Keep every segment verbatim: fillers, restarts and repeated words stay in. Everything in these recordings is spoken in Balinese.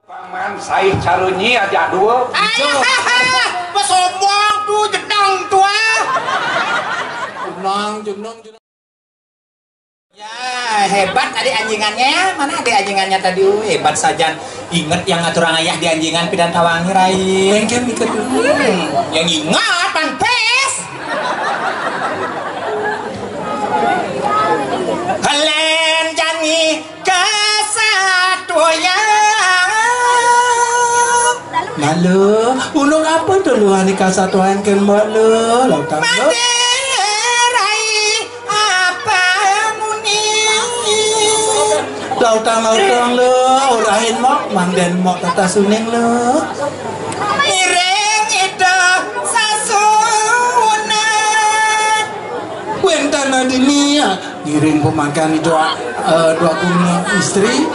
Paman saih carunyi aja dua. Alah, sombong tuh, jeneng tuh, ah. Jeneng, jeneng, jeneng. Ya, hebat tadi anjingannya ya. Mana ada anjingannya tadi? Uh, hebat saja. Ingat yang ngaturang ayah di anjingan pidan tawangi, Rai. Mungkin ikut dulu. Hmm, yang ingat, pan pes. Helen Jani kasatuan. Lalu, ulung apa dulu ani kasatuan kan, Mbok, lu? Lautang, lu? Mati, Rai, apa muni? Lautang, lautang, lu. Urahin, Mbok, mangden, Mbok, tata suning, lu. Miring ida sasuhunan. Wénten dini, ya, ngiring pemakan dua, eh, dua punya istri,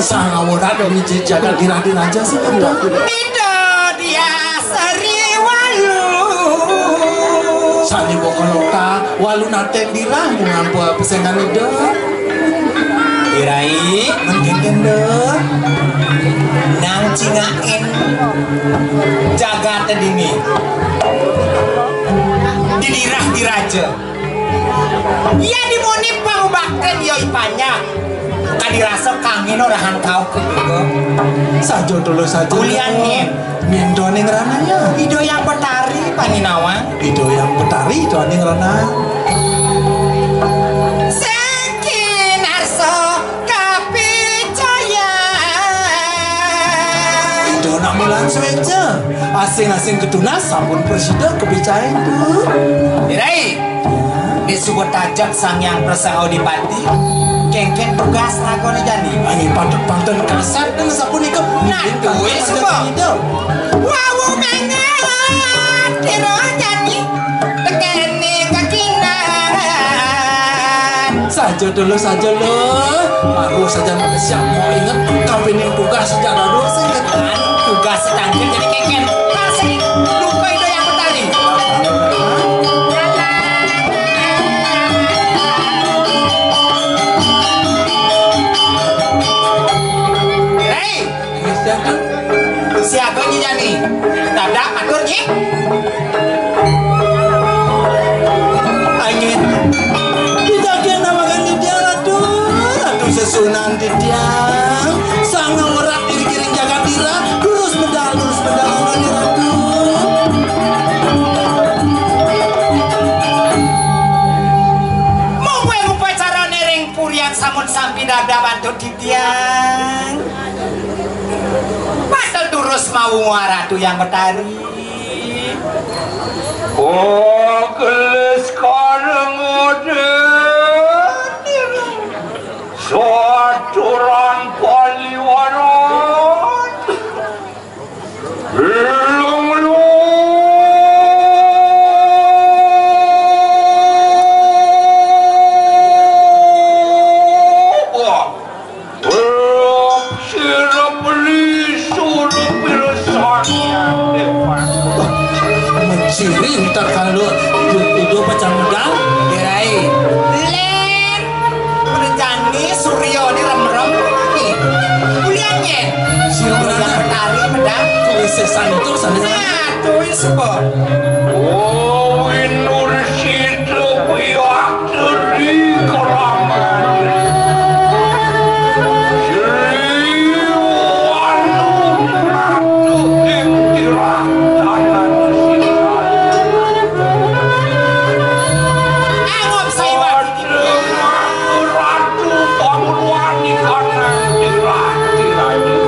sang awrat demi jagat dirah diraja sih, kan, Dok? Ida dia seri walu. Sani bokoloka, walu naten dirah, mengampu pesengan ida. Dirai, mungkin kendor. Nang cingakin jagat dini. Didirah diraja. Iya dimoni pangubakten yo ipanya. Kadirasa kangin orahan kau ketuga. Saja dulu saja. Ulian nyen. Nyen doning rananya. Ido yang petari panginawang. Ido yang petari doning rananya. Saking arsa kapicayan. Ida nak mulan suéca. Asing-asing ketunas sampun prasida kapicayan, Bu. Dirai. Di suku tajak Sang Hyang Persang Adipati. Kéngkén tugas ragané jani. Ayo, panten, panten kasar dan sapunika. Nah, duit suku. Wawu banget. Tiro jani. Tekeni kakinan. Saja dulu, saja lo. Baru saja manusia mau ingat, kapining tugas saja dulu, sing ingat. Tugas sedangkan jadi keken. Kasih lupa itu yang petani. Hei, siaga Nyi Jani. Dadak atur Nyi. Angin. Kita kena makan di dia, Ratu. Ratu sesunan di dia. Sang werat diri kiring jagat dira. Lurus bedal, lurus bedal, lurus bedal. Mau gue lupa cara nering purian samun sampi dada bantu di tiang. Padahal terus mau Ratu yang Betari. Oh, gelis kareng udan. Saturan paliwaran. Lung lu. Wah. Sira beli suruh pirsan. Menciri ntar kalau itu, itu pecah modal. Dirai. Len. Menjani Suryo ni remrem ni. Ulian ye. Sira Ulian menang. Betari menang. Kuwi sesan itu sana. Nah, tuh sebab. Oh, Winur Sita. Teri keramat. Sri Walu Ratu ing tirah tanan sira. Angop saiwat. Ratu pangruani kanang tirah tirani.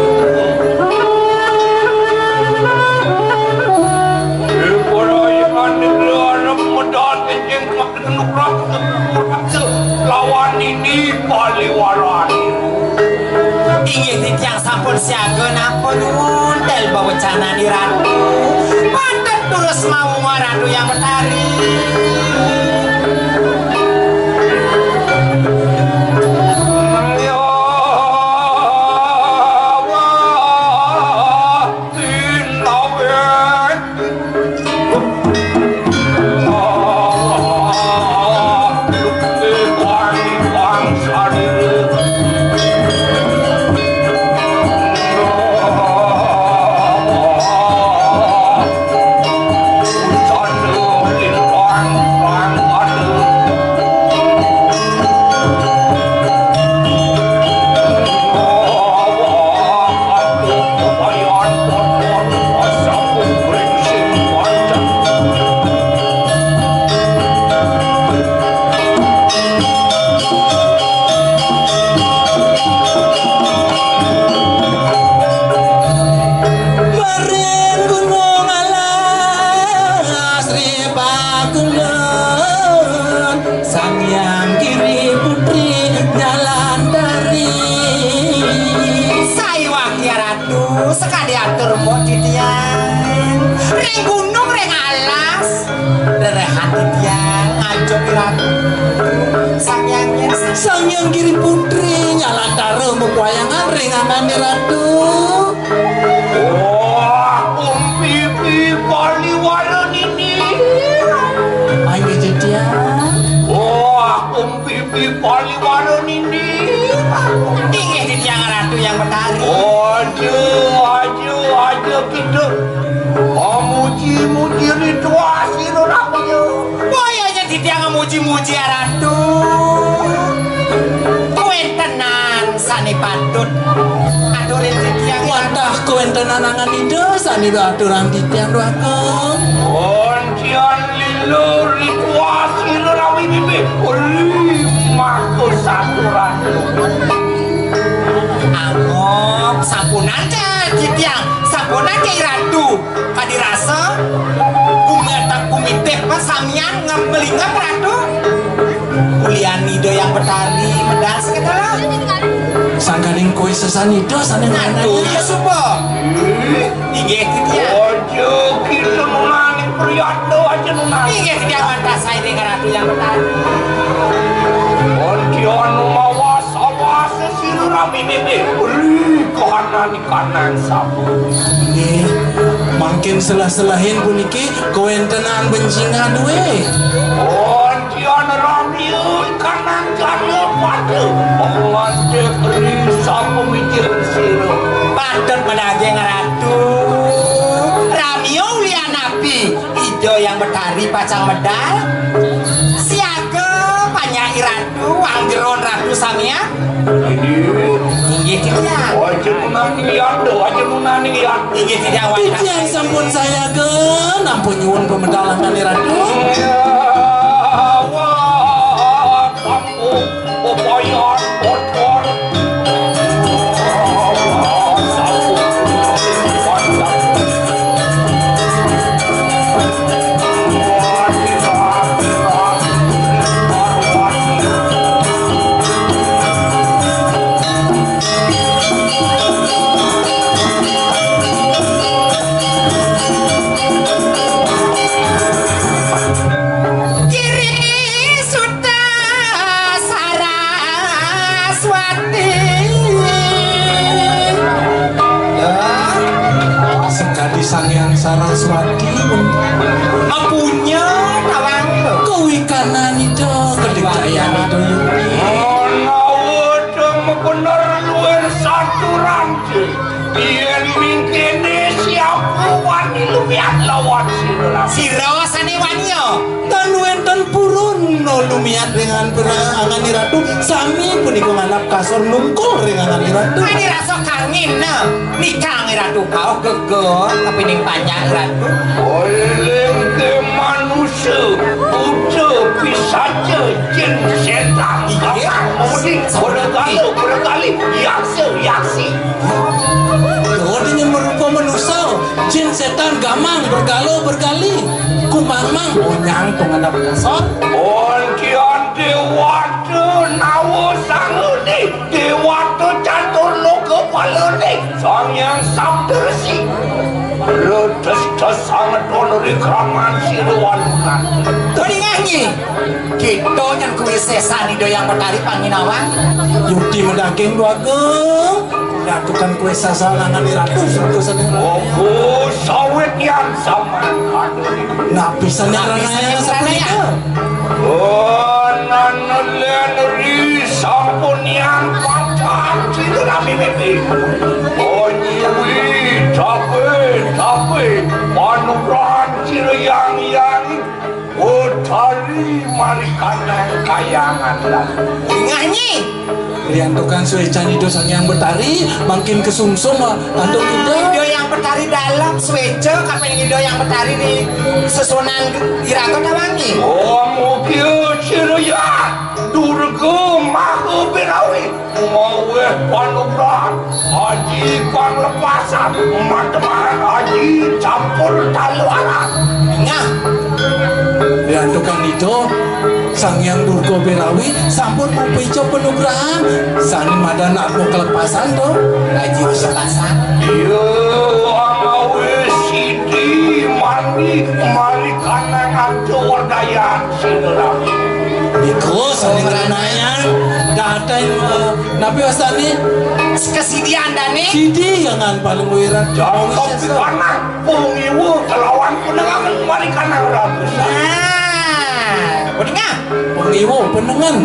Ing para iman negara medal kencing Nugraha lawan ini paliwaran. Inggih titiang sampun siaga napa nyuwun del bawecanani Ratu. Patut terus mau Ratu yang Betari. Ya Allah, tinawet. Sakadi atur mbok titiang. Ring gunung, ring alas. Rerehan titiang, ngancuk Ratu. Sang Hyang Yesa. Sang Hyang Giri Putri, nyalantara mbok wayangan ring anggané Ratu. Wah, kumpipi Bali wara nini. Ayo, titiang. Wah, kumpipi Bali wara nini. Inggih titiang Ratu Hyang Betari. Aja, aja, aja kita memuji-muji ritual sira Ratu. Boya yen titiang memuji-muji Ratu. Kawentenan sane patut aturin titiang. Wantah kawentenan angan Ida sane aturang titiang, Dwagung. Oncian lila ritual sira rawi bibih. Uli maka saturan. Anggok, sampunang cai titiang, sampunang cai Ratu. Kadi rasa gumetek gumitih pasamian ngemelingap Ratu. Ulian Ida Hyang Betari medal seketela. Sangkaning kowe sesanida sane Ratu, ya suba. Inggih titiang. Aja kita nunaning priyata aja nunaning. Inggih titiang wantah sae ring Ratu Hyang Betari. Aja anu mawas-awas sira rami mimih. Beri kahanan kanan sapu. Nggih, mangkin selah-selahin puniki kawentenan benjingan duwe. Aja anu rami kanan jana pada. Mangante beri sapu mijil sira. Patut medaging Ratu. Ramia ulian api. Ida Hyang Betari pacang medal. Siaga panjak Ratu, wang jeron Ratu samian. Inggih titiang. Aja nunaning liyan, aja nunaning liyan. Inggih titiang wantah. Titiang sampun sayaga, nampun nyuwun pamedal angkane Ratu. Wah, sampun. Pepayan, kotor. Giri Suta Saraswati. Lah, sekadi Sang Hyang Saraswati. Mapunya tawang. Kawikanan Ida, kedikdayan Ida. Menawa bener luwih saturan. Yen mingkene siapa wani lumiat lawan sira. Sira sane wani ya. Tan wenten purun no lumiat dengan pera-, angane Ratu, sami punika nganggap kasor nungkul ring angane Ratu. Ane rasa kangin, nah. Nikang Ratu kauh geger, tapi ning panjang Ratu. Eling ke manusia, buta, pisaca, jin, setan, iya, gamang, mudi, bergala, bergali, yaksa, yaksi. Tuh, dia merupa manusia, jin, setan, gamang, bergala, bergali, kumang-mang, onyang, pengendap kasar. Ontian dewata, nawa, sangudi, dewata, catur, loka, paludi, Sang Hyang Saptarsi. Redes desang don rikraman sira walunan. Tadi nyanyi. Kita nyen kuwi sesan Ida Hyang Betari panginawang. Yukti medaging dwagung. Datukan kuwi sasalangan Ratu Surga Sedeng. Opo sawit yang saman. Napisan yang ranaya sapunika. Nanelen ri sampun yang papan sira nami mimpi. Onyiwi tapi tapi panugrahan sira yang yang utari marikanang kayangan. Nganyi. Riantukan suecan Ida Sang Hyang Betari, mangkin kesungsung, antuk Ida. Ida Hyang Betari dalem, sueca, kaping Ida Hyang Betari di sesunan iraga tawangi. Om ugia sira ya, Durga Maha Birawi, maweh panugrahan, aji panglepasan, mateman aji campur taluaran. Nah, riantukan Ida, Sang Hyang Durga Birawi sampun mapica panugrahan, sane madan atma kelepasan to. Aji kelepasan. Iya. Sidi yang ngan paling wirat. Jangkep di kanang, pengiwa kelawan penengangan mari kanang ratus. Nah, penengah. Pengiwa penengan.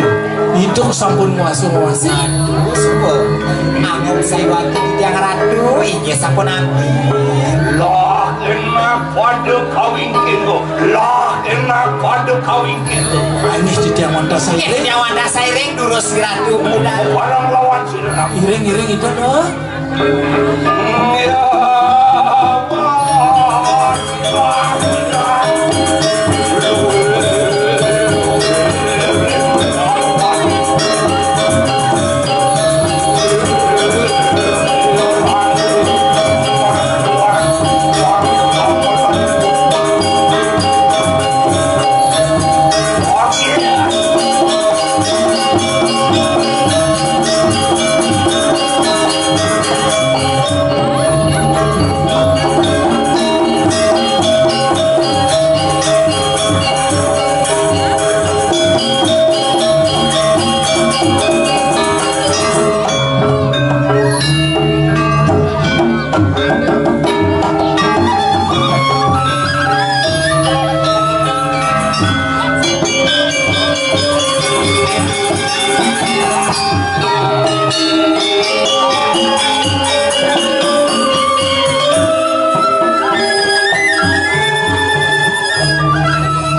Hidup sampun muasa-muasa. Aduh, suba. Agung Sariwati titiang ratu, inggih sapunapi? Lah enak pada kawingkil, lah enak pada kawingkil. Anis titiang wantah sairing. Titiang wantah sairing, durus ratu muda. Barang lawan sira. Iring-iring itu, loh.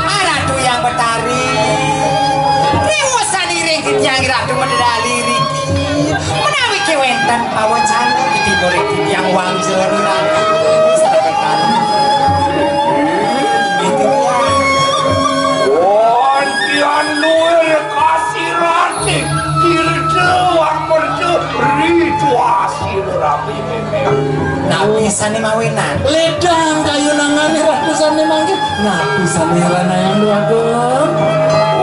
Ratu yang Betari, riwusan iring titiang Ratu Medali riki, menawi kewenten pawacana ketiba riki tiang wangsul Ratu. Sampun. Inggih titiang. Wonten luwir kasirate, tirta wamerta, rituasi rabi meme. Napi sane mawinan? Ledang kayun angane ratu sane mangke. Napi sane ranayang Agung?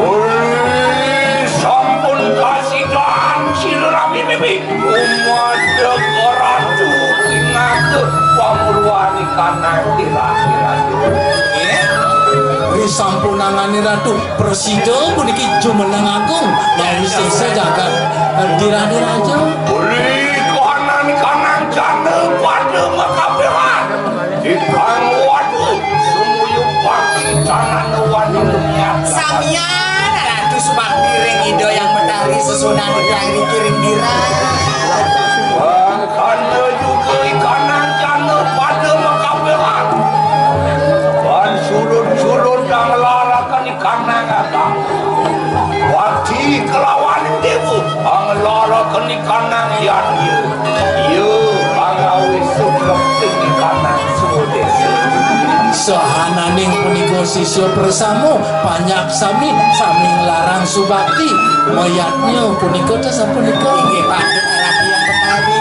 Uli sampun kasidan sira rabi meme. Umadeg ratu pinaka pamurwani kanang tirah-tirah. Nggih. Ri sampun angane ratu. Prasida puniki jumeneng agung, mawisesa jagat, eh, dirah-dirah aja. Uli kahanan kanang jana pada makabehan. Ikang wadu sumuyu bakti tanah wani lumiat. Samian Ratu Subakti ring Ida Yang Betari sesunan Hyang Riki ring dirah. Mangkana juga ikanang jana pada makabehan. Ban surut-surut dang larakan ikanang agam. Bakti kelawan dewa, angelara kenikanang yadnya. Iya, pangawi sukrep kenikanang sudesa. Sahananing punika sisya persamo, panyak sami, sami nglarang subakti. Mayatnya punika ta sapunika. Inggih patut rabi yang betari.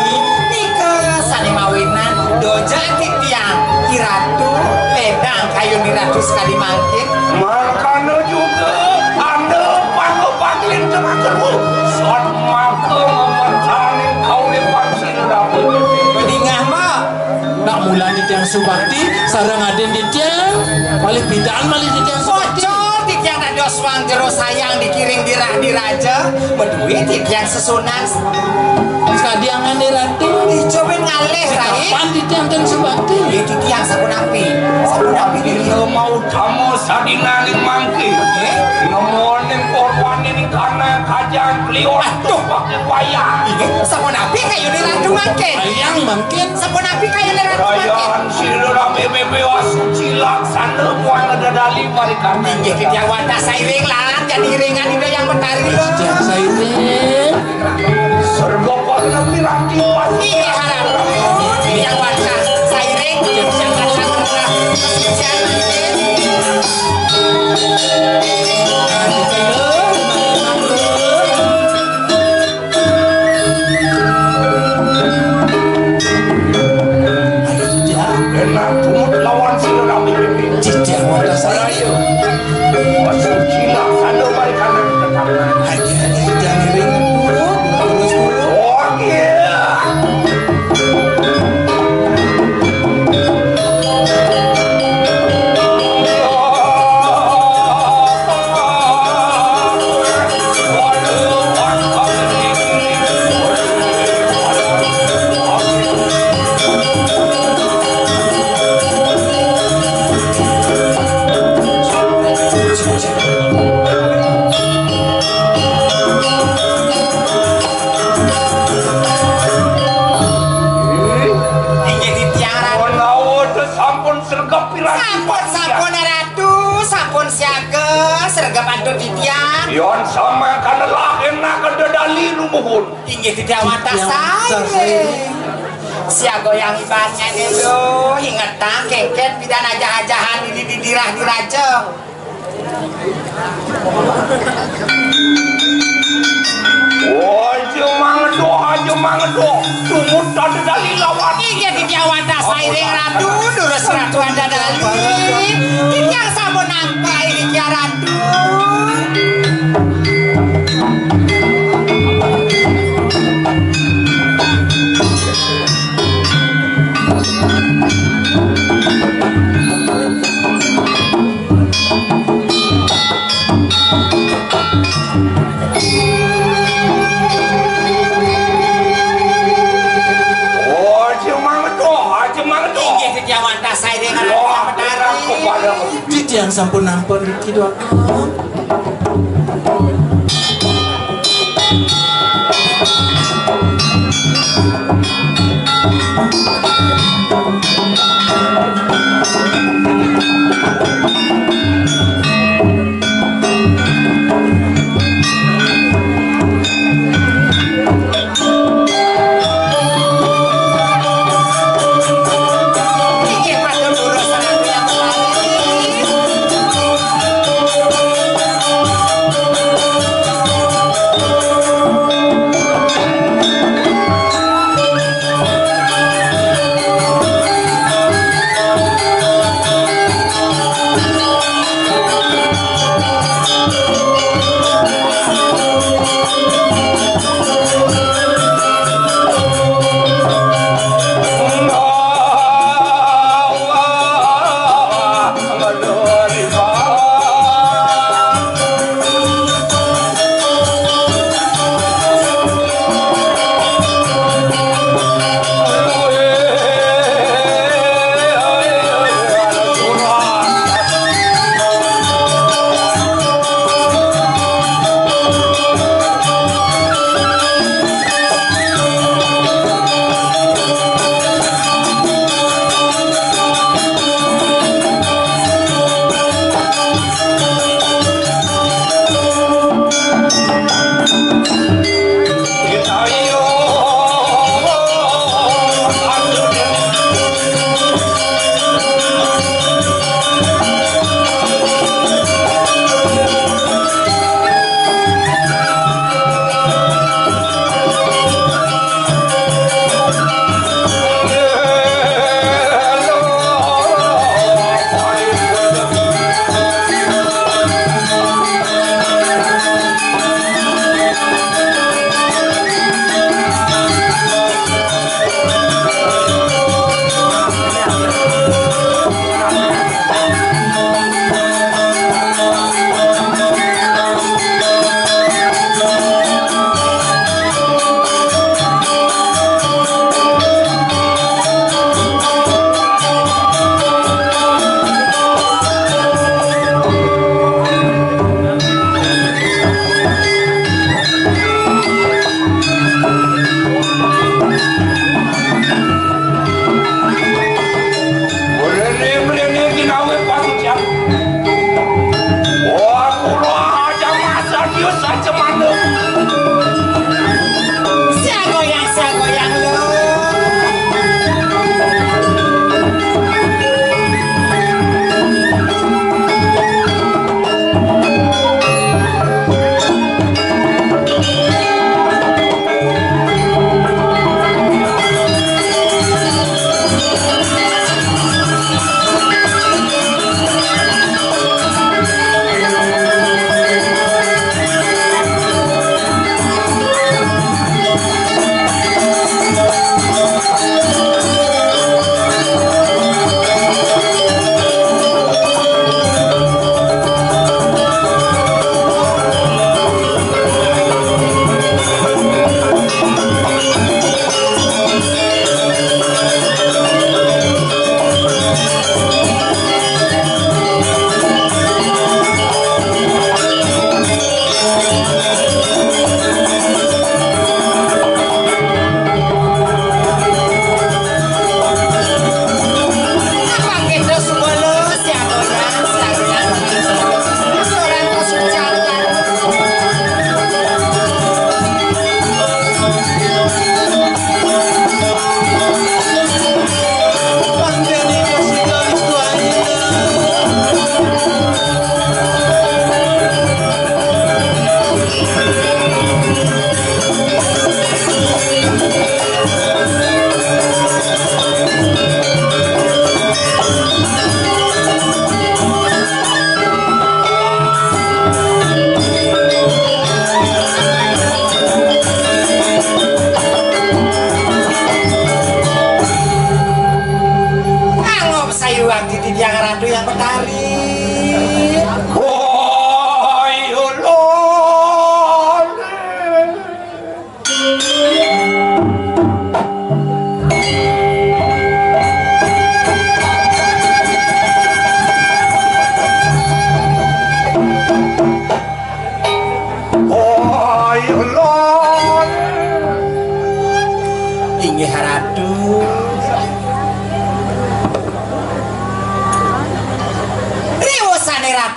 Nika sane mawinan doja titiang Iratu ledang kayun Iratu sekali mangkin. Mangkana juga anda pangga-panggin tengah keruh. Sat maka memertaning kauripan sira. Bedingah, Mbak. Nak mula titiang subakti, sareng aden titiang, malih pidan malih titiang subakti. Bocor titiang dados wang jero sayang dikiring dirah diraja, beduit titiang sesunan. Sekadiangan nih, Ratu. Ih, coba ngalih, Rai. Kapan titiang ten subakti? Ya, titiang sapunapi. Sapunapi, Rai. Iya, mau tamu sadinaning mangke. Eh? Nemoning korbanin karena kajang kliwat. Aduh. Pakai wayang. Iya, sapunapi kayune Ratu mangkin. Ayang mangkin. Sapunapi kayune Ratu mangkin. Rayaan sira rame bebe asuci laksana muang dadali mari karena. Inggih, titiang wantah sairing lan jadi iringan Ida Yang Betari. Titiang sairing. Serba pangapti rati pasti. Iya, harap. Yang warga sairing, yang warga sairing. Enak pungut lawan sira rame pipi. Cicing warga sairing. Masuk cilak sana balik kanan ke kanan. Hanya, hanya, jangan ringan dulu, terus dulu. Oh, iya. Sampun, sampun, Ratu, sampun siaga, sregep antuk titiang. Yon sama kana lah enak ada dali lumuhun. Inggih titiang wantah sae. Siaga yang ibaratnya lho, ingetang kengken pidan ajah-ajahan di, di, di dirah diraja. Aja mangdo, aja mangdo. Tumut ada dali lawan. Inggih titiang wantah sae ring Ratu, durus Ratu ada dali. Titiang sampun nampi ring Ratu. Oh, cemang to, ah, cemang to. Inggih, titiang wantah sae ring Ratu Betari. Titiang sampun nampi niki, Dwagung.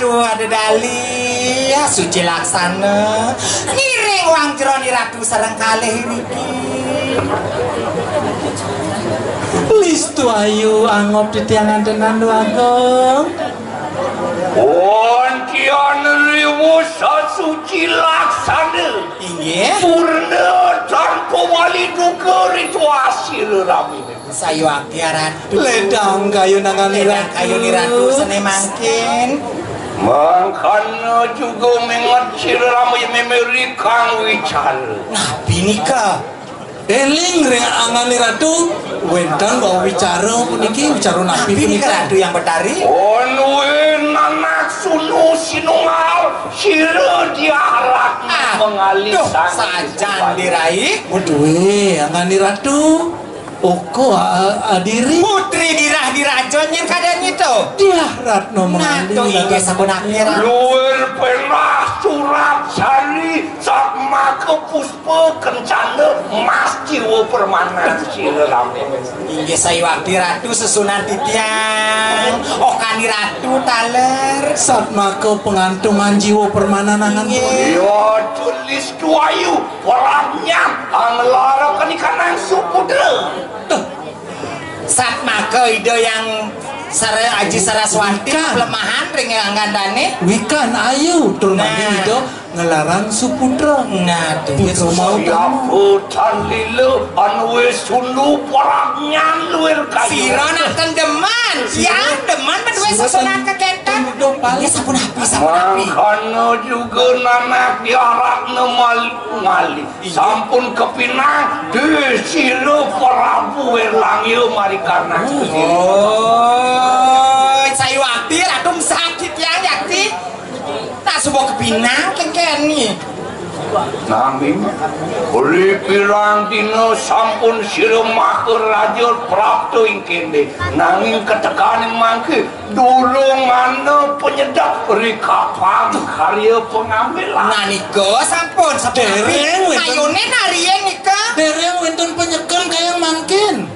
Ada dali, ya, suci laksana. Ngiring wang jero Ni Ratu sareng kalih iriki. Listu ayu anggop titiang antenan Agung. Pun tian riwu sasuci laksana. Inggih. Purna tanpa wali duka ritual sira rami. Sayuwakti Ratu. Ledang kayu nangan Ledang Ratu. Kayu Ni Ratu sene mangkin. Mangkana juga menget sira rami memeri kang wicara. Napi nika? Eling ring angane Ratu, wenten wau wicara puniki, wicara napi Napi nika punika? Ratu yang Betari? Onwe nanak sunu sinungal sira diarak Aduh, mengalih sang sajan dirai. Waduh, angane Ratu. Oko a- adiri. Putri dirah diraja nyen kadang itu. Diah Ratno Nah, mengalih. Tuh, inggih sampun akhir. Luwir penah surat sari satmaka puspa kencana mas jiwa permanan sira rame. Inggih sayuwakti Ratu sesunan titiang. Okani Ratu taler. Satmaka pengantungan jiwa permanan angan. Inggih. Ya tulis tuayu. Walah nyat, anglara kenikanang suputra. Satmaka Ida yang Sara Aji Saraswati Bukan. Pelemahan ring anggandane. Wikan ayu, tur mangkin Nah. Ida ngelarang suputra. Nah, tuh. Putra mau Siapa tan lila anu wis sundu paragyan luwir kayu. Sira nak ten demen, ya demen men wis Sira susunan ten- kekenten. ten udah paling. Ya sampun api, sampun api. Mangkana juga nanak diarak nemal ngalih. Sampun kepinang, di sira Prabu Erlangga mari karna. Oh, sayuwakti Ratu mesaki tiang yakti. Tak suba kepinang kengkeni. Nanging, ri pirang dina sampun sira Maharaja prapta ing kende. Nanging ketekaning mangke, durung ana penyedap ri kapang karya pengambilan. Nah, nika sampun, sampun. Dereng wenten. Kayune nariyen nika. Dereng wenten penyeken kayang mangkin.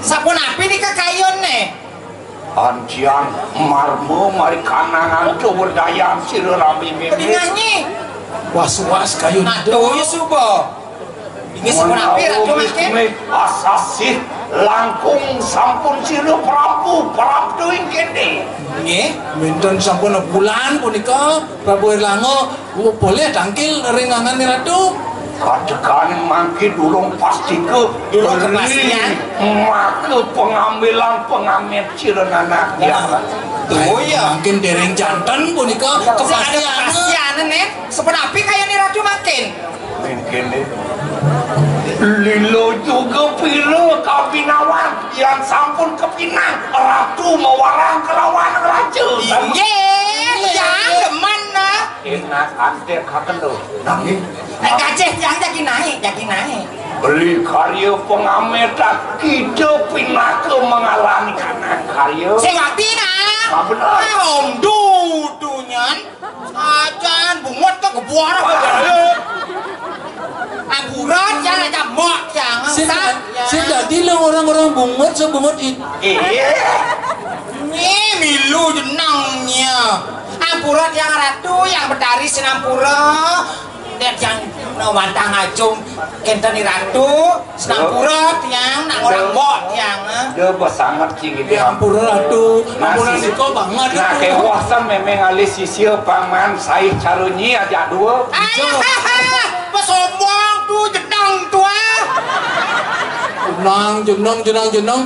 Sampun api nika kayune? Anjian marma mari kanangan kawerdayan sira rami mimi. Pedinganyi. Was-was kayun. Aduh, ya suba. Inggih sampun api, Ratu Menawi mangke? Wisnu asasih langkung sampun sira Prabu, Prabu ing kene. Nggih. Minten sampun bulan punika, Prabu Erlangga, oh, polih tangkil ring angane Ratu. Kadekaning mangke durung pastika. Durung kepastian. Maka pengambilan pengamit sira nanak. Ya. Oh, iya. Mungkin dereng janten punika. Sing ada kepastian. Kepastian, Nen. Sampun api kayane Ratu mangkin? Mungkin, Nen. Lila juga pira kabinawan yang sampun kepinang Ratu mawarang kelawan raja. Inggih, yang demen, nah. Enak antek kaken lho. Nanging Nek gajah tiang jagi naik, jagi naik. Beli karya pengametan kita pinaka mengalami kanan karya. Sing wakti nah. Ah, bener. Ah, om dudu nyen. Sajan bungut ke gebuar. Ampura tiang aja mok tiang. Sing, sing dadi lho orang-orang bungut sebungut itu. Iya. Ni milu jenengnya. Ampura tiang ratu yang betari sinampura. Dek yang no mantang ajung kenten ni ratu, sinampura tiang nak orang bok tiang. Dia besangat cing gitu. Ya ampura ratu, ampura siko banget. Nah, kewasan memang alis sisia paman saih carunyi aja dua. Ayah, besombong tu jeneng tu ah. Jenang, jenang, jenang, jenang.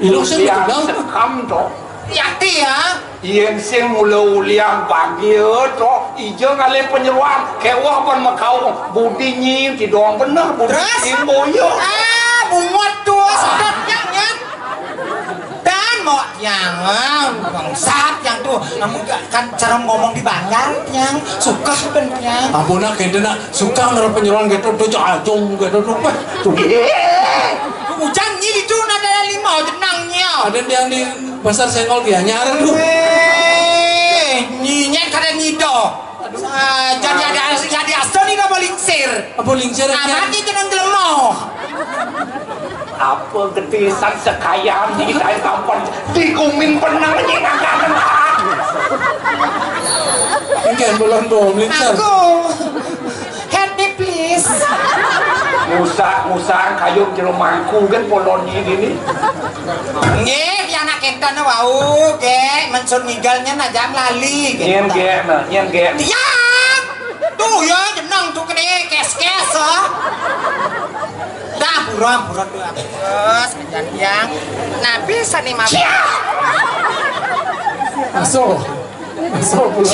Ilung sing ulian betugang. Sekam to. Yati ya. Yen sing mula ulian bagia to, ija ngalih penyeruan, kewah pun mekaung, budi nyi, tidong bener, budi Terus? Timbo ya. Ah, bungut tu, sedot yang ya. Dan mau yang, ah, bangsat yang tu, namun kan cara ngomong di bandar yang, suka ben yang. Ampun nak, kenten nak, suka ngarep penyeruan gitu, tu jajung gitu, tu, wah, tu. Ujang nyi itu nada lima jenang nyi. Ada yang di pasar Senggol Gianyar tu. Eh, nyi nyet kada nyido. Ah, jadi ada, jadi asta ni apa lingsir. Apa lingsir? Amat ni jenang jelema. Apa getisan sekayaan di saya kampung di kumin penang nyi ngakan. Engken bolon bom, lintas. Aku. Help me, please. Ngusah-ngusah kayun jero mangku kan bolon ini. Nggih, ya anak enten wau, Gék. Men sun ngigel nyen aja lali, Gék. Nyen, Gék, nah, nyen, Gék. Tiang. Tuh ya, jeneng tuh gedé, kes-kes, oh. Dah, buron, buron tuh, terus, aja tiang. Nabi sani mabuk. Aso. Aso, buron.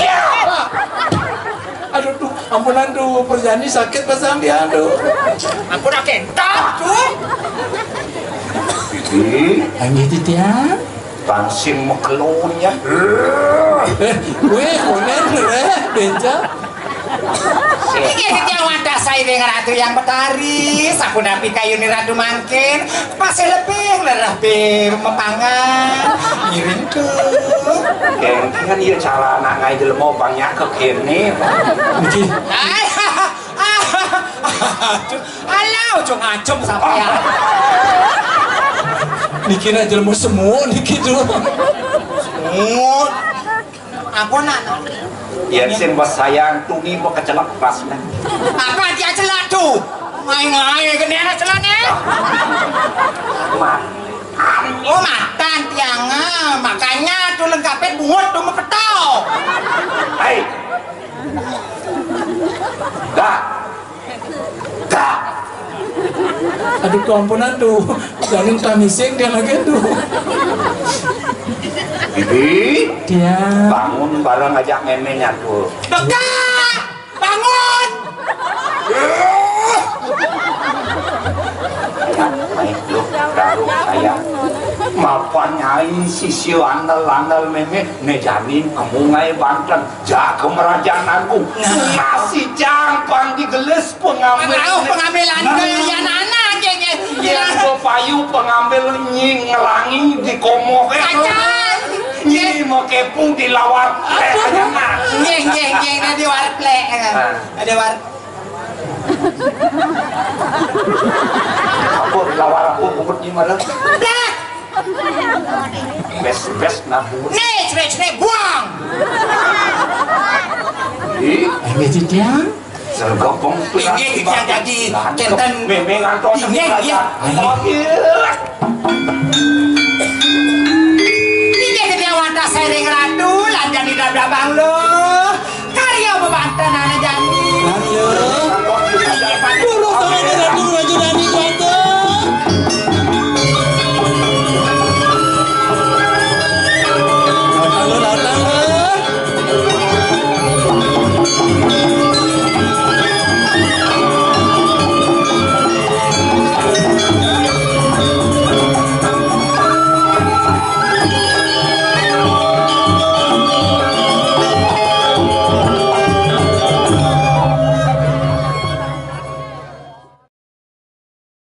Aduh, duh, ampunan, duh, perjani sakit pasang dia, duh. Ampun, akénten, duh. Ini. Anggih, titiang. Bangsin makelunya. Eh, wéh, konen, eh, bénjang. Inggih, titiang wantah sairing Ratu Hyang Betari, sapunapi kayuné Ratu mangkin, pasih lebih lereh bé mapangan. Ngiring tuh. Kéngkén ya cara anak ngaé jelema bang nyak kéné. Niki. Alah, ujung-ujung sampeyan. Niki nak jelema semut niki tuh. Semut. Apa nak? Yén sing wis sayang tuni mbok kecelek pas, nah. Apa dia celek tuh? Ngaé-ngaé kéné anak celekné. Mat. Oh, matan tiang. Ah, makanya tuh lengkapé bungut tuh mepetau. Hei. Dah. Dah. Aduh, keampunan tuh. Jangan tamising dia lagi tuh. Bibi, dia bangun bareng aja méménya tuh. Deka, bangun. Ayo, lu, baru saya. Mapan nyai sisi andel-andel mémé, né janin kembung aé banten. Jaga merajaan aku. Nah. Masih jangpang digelis pengambil. Mau pengambilan ke anak-anak, ya, ya. Iya, gua payu pengambil nyi ngelangi di komoh, eh. Kacang. Nyi mau kepung di lawar. Eh, aja, nah. Nggih, nggih, nggih, nah, di warplek, ya. Nah. Ada war- Apa di lawar aku bubut di mana? Plek. Bes, bes, nah, bubut. Nih, cerai-cerai, buang. Ih. Ini titiang. Sergopong. Ini titiang jadi. Lah, kénten. Mémé ngantos. Ini, iya. Ayo. Ini titiang wantah sairing Ratu, lanjang di dabdabang lo.